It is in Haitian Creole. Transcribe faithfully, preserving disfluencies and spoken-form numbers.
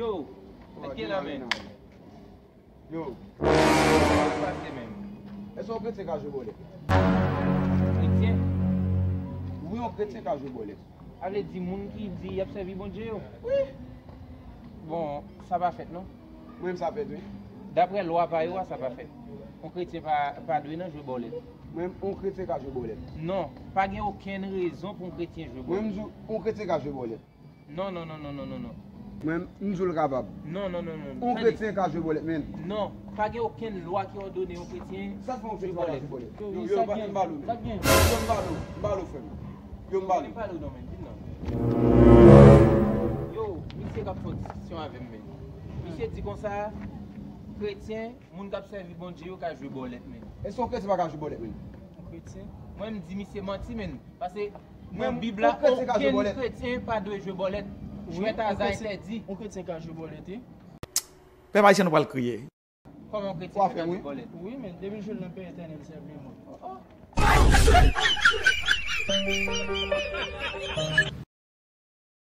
Yo, èske la men? Yo. Sa k pase menm? Èske yon kretyen ka jwe bòlèt? Kretyen? Wi, yon kretyen ka jwe bòlèt. Sa vle di moun ki di y ap sèvi Bondye yo? Wi. Bon, sa pa fèt non. Mwen menm sa fèt, wi. Daprè lwa pa yo a, sa pa fèt. Yon kretyen pa, pa dwe nan jwe bòlèt. Mwen menm, yon kretyen ka jwe bòlèt. Non, pa gen okenn rezon pou yon kretyen jwe bòlèt. Mwen menm, m di w, yon kretyen ka jwe bòlèt. Non, non, non, non, non, non, non. Mwen, m di w l kapab. Non, non, non, non. Yon kretyen ka jwe bòlèt, men. Non, pa gen okenn lwa ki òdone yon kretyen jwe bòlèt. Sa fè yon kretyen pa ka jwe bòlèt? Yo, yo, yo, m ba l ou, men. Yo, m ba l ou, m ba l ou, frè m. Yo, m ba l ou. Pale w non, men. Vin non. Yo, misye k ap fè yon diskisyon avè m, men. Misye di konsa, kretyen, moun k ap sèvi Bondye yo ka jwe bòlèt, men. Èske yon kretyen pa ka jwe bòlèt, men? Yon kretyen? Mwen, m di misye manti, men. Paske nan Bib la, okenn kretyen pa dwe jwe bòlèt. Jwèt aza entèdi. Yon kretyen ka jwe bòlèt, wi. Pèp ayisyen, nou pral kriye. Kòman yon kretyen ka jwe bòlèt? Wi, men depi l jwe l nan peyi etènèl, se ap gen mò.